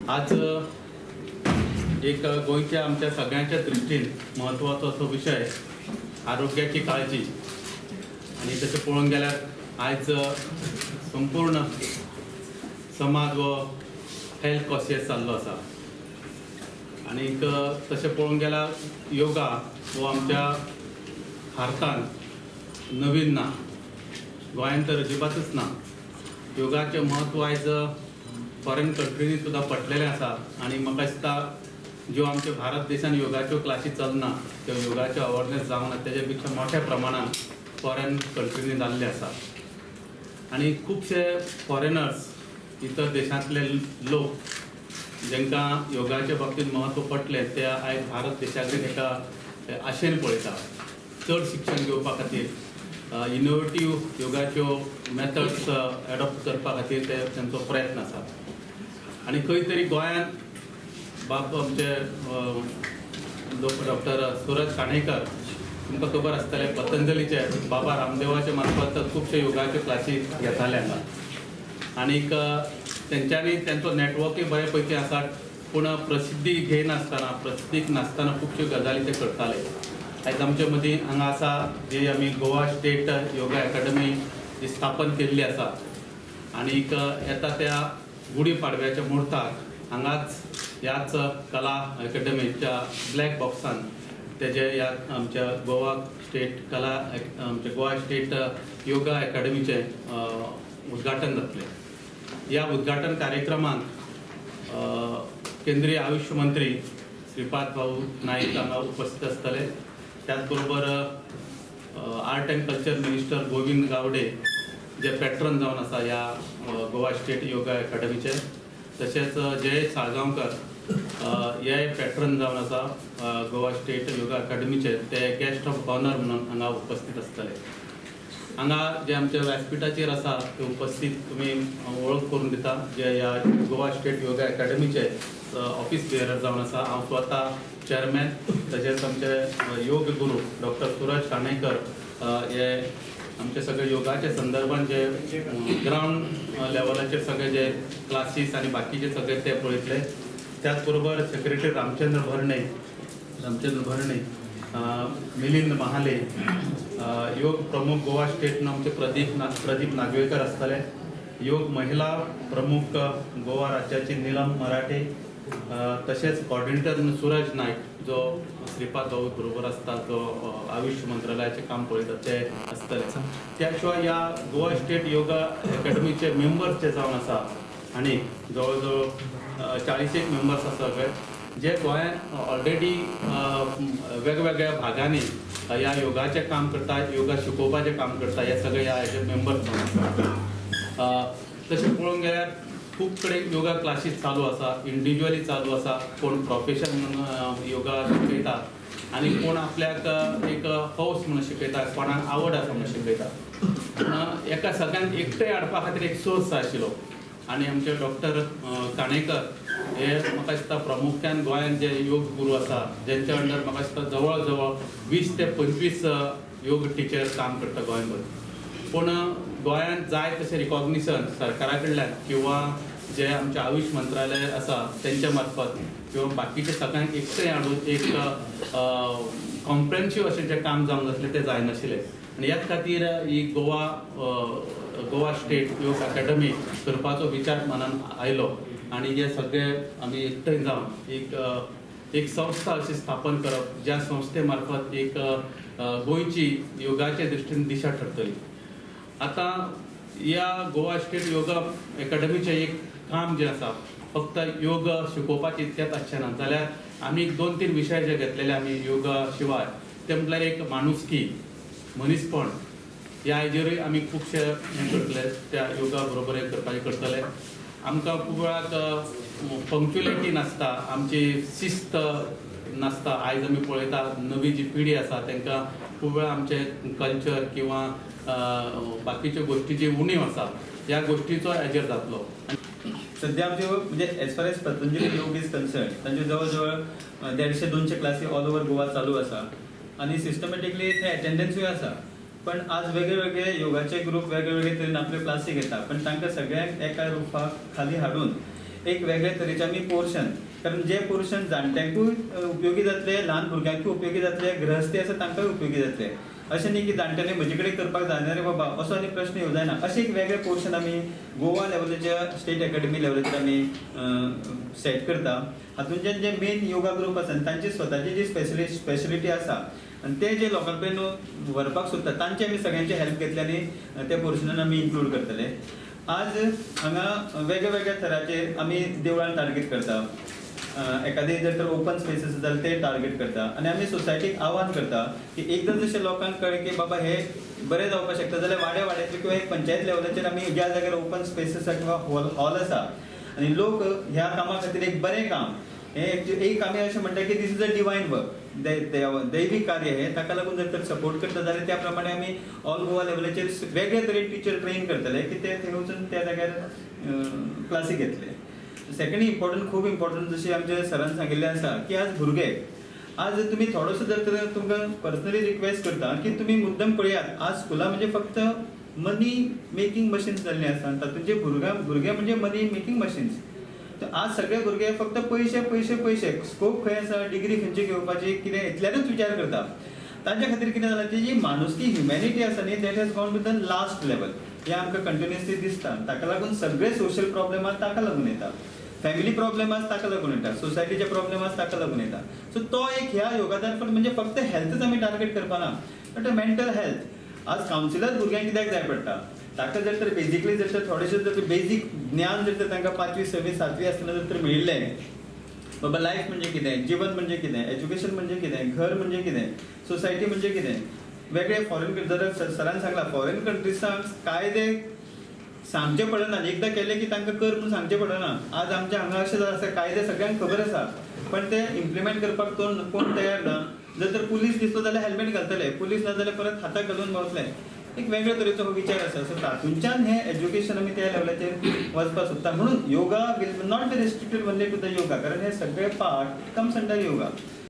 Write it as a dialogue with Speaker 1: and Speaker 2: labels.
Speaker 1: आज एक गोंयच्या आमच्या सगळ्यांच्या दृश्टीन म्हत्वाचो असो विशय आरोग्याची काळजी. आनी तशें पळोवंक गेल्यार आयज संपूर्ण समाज हो हेल्थ कॉन्शियस जाल्लो आसा. आनीक तशें पळोवंक गेल्यार योगा हो आमच्या भारतांत नवीन ना, गोंयांत तर अजिबातच ना. योगाचें म्हत्व आयज फॉरेन कंट्रीनी सुद्दां पडलेलें आसा. आनी म्हाका दिसता ज्यो आमच्या भारत देशान योगाच्यो क्लासी चलना, त्यो योगाच्यो अवेरनेस जावना, तेजे पेक्षा मोठ्या प्रमाणान फॉरेन कंट्रीनी जाल्ले आसा. आनी खुबशे फॉरेनर्स, इतर देशांतले लोक जांकां योगाच्या बाबतींत म्हत्व पडलें ते आयज भारत देशा कडेन एका आशेन पळयता. चड शिक्षण घेवपा खातीर, इनोवेटीव योगाच्यो मेथड्स एडॉप्ट करपा खातीर ते तांचो प्रयत्न आसा. आनी खंय तरी गोंयांत बाब आमचे डॉक्टर सुरज काणेकर, तुमकां खबर आसतलें, पतंजलीचे बाबा रामदेवाचे मार्फत खुबशे योगाच्यो क्लासी घेताले हांगा. आनीक तेंच्यांनी तेंचो नेटवर्कूय बरे पैकी आसा, पूण प्रसिद्धी घेयनासतना, प्रसिद्धीक नासतना खुबश्यो गजाली ते करताले. आयज आमचे मदीं हांगा आसा जी आमी गोवा स्टेट योगा एकाडमी जी स्थापन केल्ली आसा. आनीक येता त्या गुडी पाडव्याच्या मुहूर्ताक हांगाच ह्याच कला एकाडमीच्या ब्लॅक बॉक्सान तेजे ह्या आमच्या गोवा स्टेट कला आमच्या गोवा स्टेट योगा एकाडमीचें उद्घाटन जातलें. ह्या उद्घाटन कार्यक्रमाक केंद्रीय आयुष मंत्री श्रीपाद भाऊ नाईक हांगा उपस्थित आसतले. त्याच बरोबर art and culture minister Govind Gawde J patron जावन आसा ह्या गोवा स्टेट योगा एकाडमीचे, तशेंच जयेश साळगांवकर हे पेट्रन जावन आसा गोवा स्टेट योगा एकाडमीचे, ते गेस्ट ऑफ ऑनर म्हणून हांगा उपस्थित आसतले. हांगा जे आमच्या व्यासपिठाचेर आसा ते उपस्थित तुमी वळख करून दिता जे ह्या गोवा स्टेट योगा एकाडमीचे ऑफिस बेअरर जावन आसा. हांव स्वता चेअरमॅन, तशेंच आमचे योग गुरू डॉक्टर सुरज काणेकर हे आमचे सगळे योगाचे संदर्भान जे ग्रावंड लेवलाचेर सगळे जे क्लासीस आनी बाकीचे सगळे ते पळयतले. त्याच बरोबर सेक्रेटरी रामचंद्र भरणे, मिलिंद महाले, योग प्रमुख गोवा स्टेट आमचे प्रदीप नागवेकर आसतले, योग महिला प्रमुख गोवा राज्याची नीलम मराठे, तशेंच कॉर्डिनेटर सुरज नायक जो श्रीपाद भाऊ बरोबर आसता, जो आयुष मंत्रालयाचें काम पळयता ते आसतले. त्या शिवाय ह्या गोवा स्टेट योगा एकाडमीचे मेंबर्स जे जावन आसा आनी जवळ जवळ 40 एक मेंबर्स आसा सगळे जे गोंयांत ऑलरेडी वेगवेगळ्या भागांनी ह्या योगाचें काम करता, योगा शिकोवपाचें काम करता, हे सगळे ह्या हेजे मेंबर्स जावन आसा. तशें पळोवंक गेल्यार खूब कडेन योगा क्लासीस चालू आसा, इंडिविज्युअली चालू आसा, कोण प्रोफेशन म्हणून योगा शिकयता आनी कोण आपल्याक एक हौस म्हणून शिकयता, कोणाक आवड आसा म्हणून शिकयता. पूण एका सगळ्यांक एकठांय हाडपा खातीर एक सोर्स जाय आशिल्लो. आनी आमचे डॉक्टर काणेकर हे म्हाका दिसता प्रामुख्यान गोंयांत जे योग गुरू आसा जेंच्या अंडर म्हाका दिसता जवळ जवळ 20 ते 25 योग टिचर काम करता गोंयभर. पूण गोंयांत जाय तशें रिकॉग्निशन सरकारा कडल्यान किंवा जे आमचे आयुष मंत्रालय आसा तेंच्या मार्फत किंवा बाकीचे सगळ्यांक एकठांय हाडून एक कॉम्प्रेन्सीव अशें जें काम जावंक जातलें तें जायनाशिल्लें. आनी ह्याच खातीर ही गोवा स्टेट योग एकाडमी करपाचो विचार मनान आयलो आनी हे सगळे आमी एकठांय जावन एक संस्था अशी स्थापन करप ज्या संस्थे मार्फत एक गोंयची योगाच्या दृश्टीन दिशा ठरतली. आतां ह्या गोवा स्टेट योगा एकाडमीचें एक काम जें आसा फक्त योग शिकोवपाचें इतकेंच आसचें ना, जाल्यार आमी 2-3 विशय जे घेतलेले आमी योगा शिवाय ते म्हटल्यार एक माणुसकी, मनीसपण ह्या हाजेरूय आमी खुबशे हें करतले, त्या योगा बरोबर हें करपाचें करतले. आमकां खूब वेळाक पंक्च्युअलिटी नासता, आमची शिस्त नासता. आयज आमी पळयता नवी जी पिढी आसा तांकां खूब वेळा आमचें कल्चर किंवा बाकीच्यो गोश्टीची उणीव आसा, ह्या गोश्टीचो हाजेर जातलो.
Speaker 2: सध्या आमच्यो म्हणजे as far as Patanjali Yoga is concern तांच्यो जवळ जवळ 150-200 क्लासी ऑल ओवर गोवा चालू आसा आनी सिस्टमॅटिकली थंय अटेंडन्सूय आसा. पण आज वेगळे वेगळे योगाचे ग्रुप वेगळे वेगळे तरेन आपल्यो क्लासी घेता, पण तांकां सगळ्यांक एका रुफा खाली हाडून एक वेगळे तरेचे आमी पोर्शन, कारण जे पोर्शन जाणट्यांकूय उपयोगी जातले, ल्हान भुरग्यांकूय उपयोगी जातले, गृहस्थी आसा तांकांय उपयोगी जातले. अशें न्ही की जाणट्यांनी म्हजे कडेन करपाक जायना रे बाबा, असो आनी प्रश्न येवं जायना. अशें एक वेगळें पोर्शन आमी गोवा लेवलाच्या, स्टेट एकाडमी लेवलाचेर आमी सेट करता. हातूंतल्यान जे मेन योगा ग्रूप आसा तांची स्वताची जी स्पेशलिटी आसा आनी ते जे लोकां कडेन व्हरपाक सोदता तांची आमी सगळ्यांची हेल्प घेतली आनी त्या पोर्शनान आमी इन्क्लूड करतले. आज हांगा वेगळ्या वेगळ्या थराचेर आमी देवळान टार्गेट करता, एखादी जर तर ओपन स्पेस आसा जाल्यार ते टार्गेट करता आनी आमी सोसायटीक आव्हान करता की एकदां जशें लोकांक कळ्ळें की बाबा हे बरें जावपाक शकता जाल्यार वाड्या वाड्याचेर किंवा एक पंचायत लेवलाचेर आमी ज्या जाग्यार ओपन स्पेस आसा किंवा हॉल आसा आनी लोक ह्या कामा खातीर एक बरें काम, हें एक आमी अशें म्हणटा की this is a divine work, दैवीक कार्य हें, ताका लागून जर तर सपोर्ट करता जाल्यार त्या प्रमाणे आमी ऑल गोवा लेवलाचेर वेगळे तरेन टिचर ट्रेन करतले की ते थंय वचून त्या जाग्यार क्लासी घेतले. सेकंड इम्पॉर्टंट, खूब इम्पॉर्टंट, जशें आमच्या सरान सांगिल्लें आसा की आज भुरगे, आज तुमी थोडोसो जर तर तुमकां पर्सनली रिक्वेस्ट करता की तुमी मुद्दम पळयात, आज स्कुलां म्हणजे फक्त मनी मेकिंग मशीन्स जाल्लीं आसा आनी तातूंत जे भुरगे म्हणजे मनी मेकिंग मशीन्स. तर आज सगळे भुरगे फक्त पयशे पयशे पयशे, स्कोप खंय आसा, डिग्री खंयची घेवपाची, कितें इतल्यानूच विचार करता. तांच्या खातीर कितें जालां, ती जी माणुसकी ह्युमॅनिटी आसा न्ही, that has gone to the last level, हें आमकां कंटिन्युअसली दिसता. ताका लागून सगळे सोशल प्रॉब्लेम आज ताका लागून येता, फॅमिली प्रॉब्लेम आज ताका लागून येता, सोसायटीचे प्रॉब्लेम आज ताका लागून येता. सो तो एक ह्या योगादार म्हणजे फक्त हेल्थच आमी टार्गेट करपाना, बट मेंटल हेल्थ. आज कावन्सिलर भुरग्यांक कित्याक जाय पडटा, ताका जर तर बेजिकली जर तर थोडेशें जर बेजीक ज्ञान जर तर तांकां 5वी 6वी 7वी आसतना जर तर मेळिल्लें, बाबा लायफ म्हणजे कितें, जिवन म्हणजे कितें, एज्युकेशन म्हणजे कितें, घर म्हणजे कितें, सोसायटी म्हणजे कितें, वेगळे फॉरेन जर सरान सांगला फॉरेन कंट्रीजांक कायदे सांगचे पडना, एकदां केलें की तांकां कर म्हणून सांगचें पडना. आज आमच्या हांगा अशें आसा, कायदे सगळ्यांक खबर आसा पण ते इम्प्लिमेंट करपाक कोण तयार ना. जर तर पुलीस दिसलो जाल्यार हेल्मेट घालतले, पुलीस ना जाल्यार परत हाताक घालून भोंवतले. एक वेगळे तरेचो हो विचार आसा. सो तातूंच्यान हें एज्युकेशन आमी त्या लेवलाचेर वचपाक सोदता. म्हणून yoga will not be restricted only to the yoga, कारण हे सगळे पार्ट कम्स अंडर योगा.